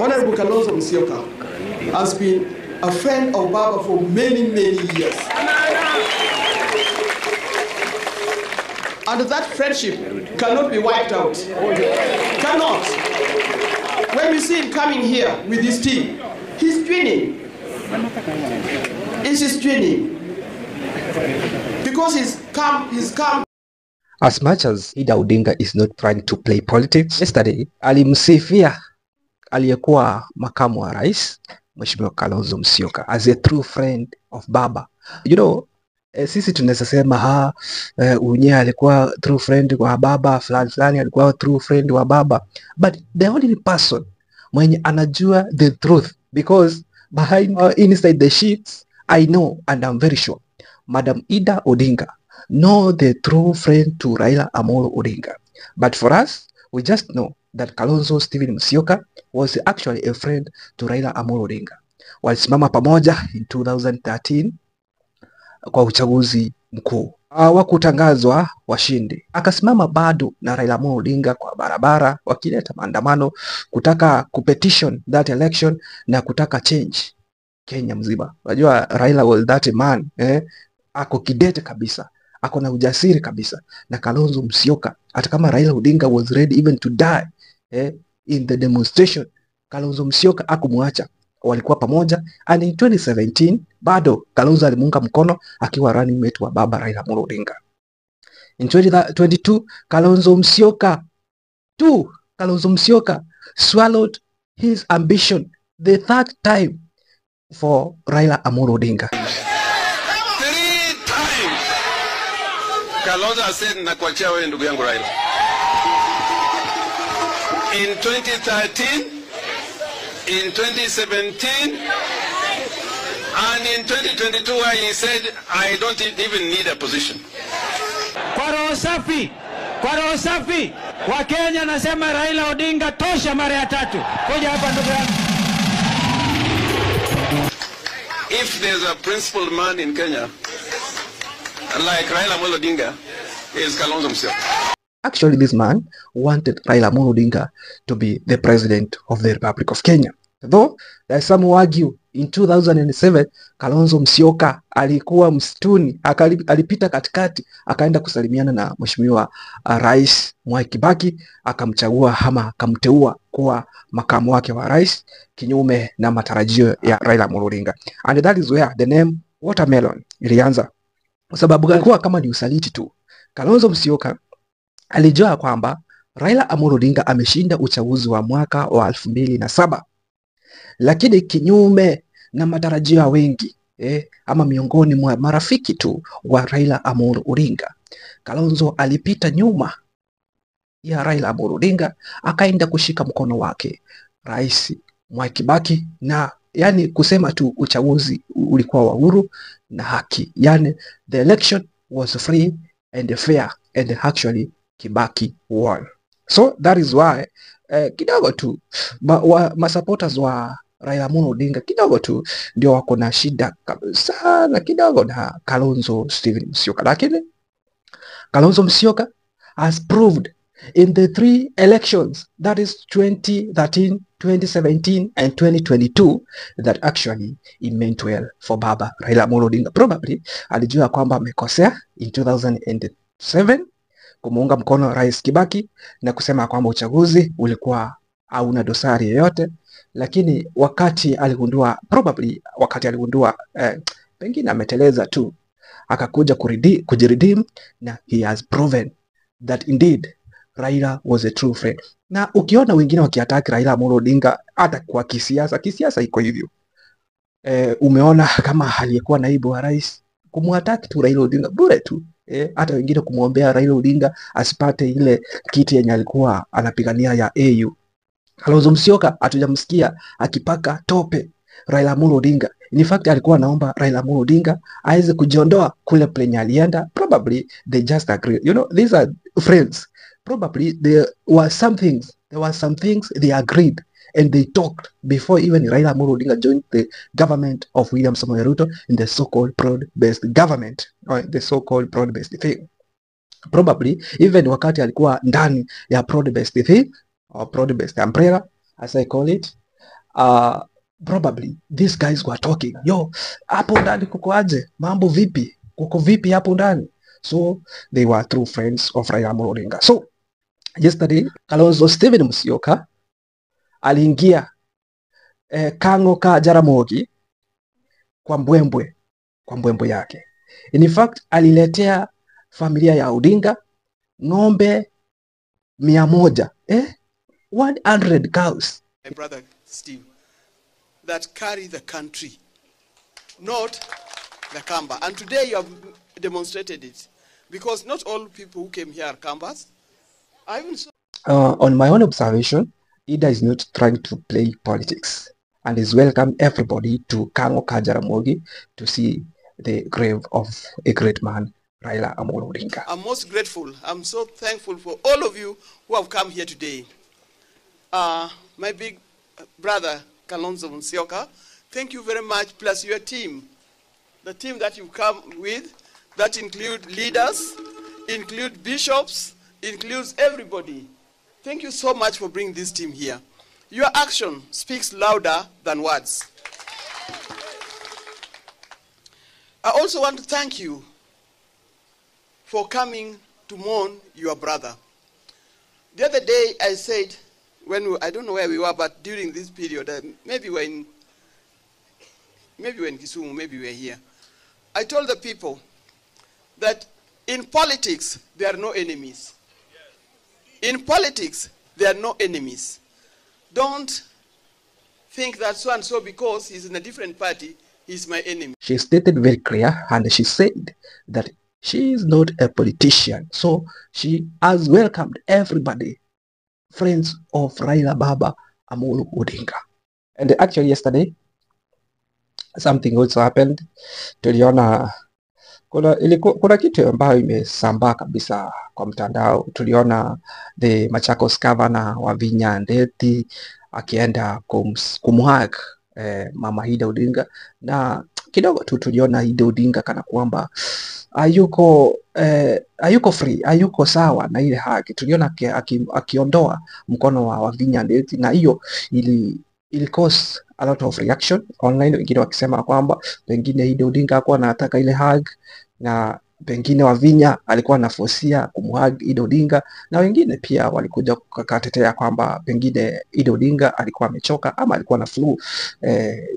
Honorable Kalonzo Musyoka has been a friend of Baba for many, many years. And that friendship cannot be wiped out. Cannot. When we see him coming here with his team, he's twinning. He's twinning. Because he's come. As much as Ida Odinga is not trying to play politics, yesterday alimsifia aliyekuwa makamu wa rais Mheshimiwa Kalonzo Musyoka as a true friend of Baba. You know, sisi tunaweza sema unye alikuwa true friend wa Baba, fulani fulani alikuwa true friend wa Baba, but the only person mwenye anajua the truth, because behind inside the sheets, I know and I'm very sure Madam Ida Odinga know the true friend to Raila Amolo Odinga. But for us, we just know that Kalonzo Steven Musyoka was actually a friend to Raila Amolo Odinga. Walisimama pamoja in 2013 kwa uchaguzi mkuu. Hawakutangazwa washindi. Akasimama bado na Raila Amolo Odinga kwa barabara wakileta maandamano kutaka kupetition that election na kutaka change Kenya mzima. Unajua Raila was that man, ako kidete kabisa, ako na ujasiri kabisa. Na Kalonzo Musyoka, hata kama Raila Odinga was ready even to die in the demonstration, Kalonzo Musyoka hakumwacha, walikuwa pamoja. And in 2017 bado Kalonzo alimuunga mkono akiwa running mate wa Baba Raila Amolo Odinga. In 2022 Kalonzo Musyoka swallowed his ambition the third time for Raila Amolo Odinga. 3 times Kalonzo said, nakuachia wewe ndugu yangu Raila. In 2013, in 2017, and in 2022, where he said, I don't even need a position. Kwa roho safi, wa Kenya nasema Raila Odinga tosha mara ya tatu. Kuja hapa ndugu yangu. If there's a principled man in Kenya, like Raila Amolo Odinga, is Kalonzo Musyoka. Actually, this man wanted Raila Amolo Odinga to be the president of the Republic of Kenya. Though, there's some who argue in 2007, Kalonzo Musyoka alikuwa msituni, alipita katikati, akaenda kusalimiana na Mheshimiwa Rais Mwai Kibaki, akamchagua ama akamteua kuwa makamu wake wa rais, kinyume na matarajio ya Raila Amolo Odinga. And that is where the name Watermelon ilianza. Kwa sababu ilikuwa kama ni usaliti tu. Kalonzo Musyoka alijua kwamba Raila Amolo Odinga ameshinda uchaguzi wa mwaka wa 2007. Lakini kinyume na matarajio ya wengi, ama miongoni mwa marafiki tu wa Raila Amolo Odinga, Kalonzo alipita nyuma ya Raila Amolo Odinga akaenda kushika mkono wake Rais Mwai Kibaki, na yani kusema tu uchaguzi ulikuwa wa huru na haki. Yani the election was free and fair, and actually Kibaki won. So that is why kidogo tu ma supporters wa Raila Amolo Odinga kidogo tu ndio wako na shida sana kidogo na Kalonzo Steven Musyoka. Lakini Kalonzo Musyoka has proved in the 3 elections, that is 2013, 2017 and 2022, that actually he meant well for Baba Raila Amolo Odinga. Probably alijua kwamba amekosea in 2007 kumuunga mkono Rais Kibaki na kusema kwamba uchaguzi ulikuwa hauna dosari yoyote, lakini wakati aligundua, probably wakati aligundua pengine ameteleza tu, akakuja kujiredeem, na he has proven that indeed Raila was a true friend. Na ukiona wengine wakiataki Raila Amolo Odinga hata kwa kisiasa, kisiasa iko hivyo. Umeona kama aliyekuwa naibu wa rais kumuataki tu Raila Odinga bure tu. Hata wengine kumwombea Raila Odinga asipate ile kiti yenye alikuwa anapigania ya AU. Kalonzo Musyoka hatujamsikia akipaka tope Raila Amolo Odinga. In fact alikuwa anaomba Raila Amolo Odinga aweze kujiondoa kule penye alienda. Probably they just agree. You know, these are friends. Probably there were some things they agreed and they talked before even Raila Amolo Odinga joined the government of William Samoei Ruto in the so-called broad-based government, or the so-called broad-based thing. Probably even wakati alikuwa ndani ya broad-based thing or broad-based umbrella as I call it, Probably these guys were talking, yo, hapo ndani kuko aje? Mambo vipi? Kuko vipi hapo ndani? So they were true friends of Raila Amolo Odinga. So yesterday Kalonzo Steven Musyoka aliingia Kang'o ka Jaramogi kwa mbwembwe yake. In fact, aliletea familia ya Odinga ng'ombe 100, 100 cows. My brother Steve, that carry the country, not the Kamba. And today you have demonstrated it, because not all people who came here are Kambas. I even saw On my own observation, Ida is not trying to play politics and is welcome everybody to Kang'o ka Jaramogi to see the grave of a great man, Raila Amolo Odinga. I'm most grateful. I'm so thankful for all of you who have come here today. My big brother, Kalonzo Musyoka, thank you very much, plus your team. The team that you come with, that include leaders, include bishops, includes everybody. Thank you so much for bringing this team here. Your action speaks louder than words. I also want to thank you for coming to mourn your brother. The other day I said, I don't know where we were, but during this period, maybe we're in Kisumu, maybe we're here. I told the people that in politics, there are no enemies. In politics, there are no enemies. Don't think that so and so, because he's in a different party, he's my enemy. She stated very clear, and she said that she is not a politician. So she has welcomed everybody, friends of Raila Baba Amolo Odinga. And actually yesterday, something also happened. Tuliona kuna kitu ambayo imesambaa kabisa kwa mtandao. Tuliona the Machakos governor Wavinya Ndeti akienda kumhug mama Ida Odinga, na kidogo tu tuliona Ida Odinga kana kwamba hayuko free, hayuko sawa na ile hug. Tuliona akiondoa mkono wa Wavinya Ndeti, na hiyo ili cause a lot of reaction online, wengine wakisema kwamba pengine Ida Odinga hakuwa anataka ile hug na pengine Wavinya alikuwa anafosia kumhug Ida Odinga, na wengine pia walikuja kukatetea kwamba pengine Ida Odinga alikuwa amechoka ama alikuwa na flu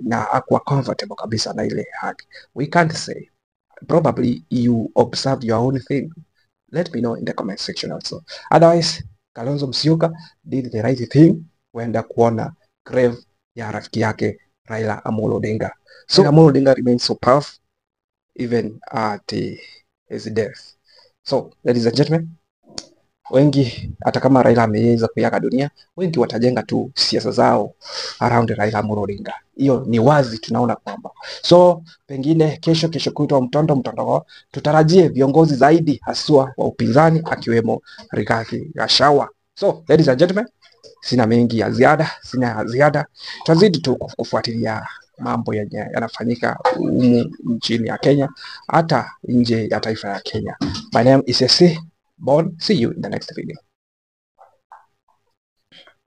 na hakuwa comfortable kabisa na ile hug. We can't say. Probably you observe your own thing. Let me know in the comment section also. Otherwise, Kalonzo Musyoka did the right thing kwenda kuona grave ya rafiki yake Raila Amolo Odinga. So Amolo Odinga remains so powerful even at his death. So ladies and gentlemen, wengi hata kama Raila ameweza kuiaga dunia, wengi watajenga tu siasa zao around Raila Amolo Odinga. Hiyo ni wazi, tunaona kwamba so pengine kesho, kesho kutwa, mtondo mtondoo, tutarajie viongozi zaidi haswa wa upinzani akiwemo Rigathi Gachagua. So ladies and gentlemen, sina mengi ya ziada, sina ya ziada. Tutazidi tu kufuatilia mambo yenye yanafanyika humu nchini ya Kenya, hata nje ya taifa ya Kenya. My name is SC Bon. See you in the next video.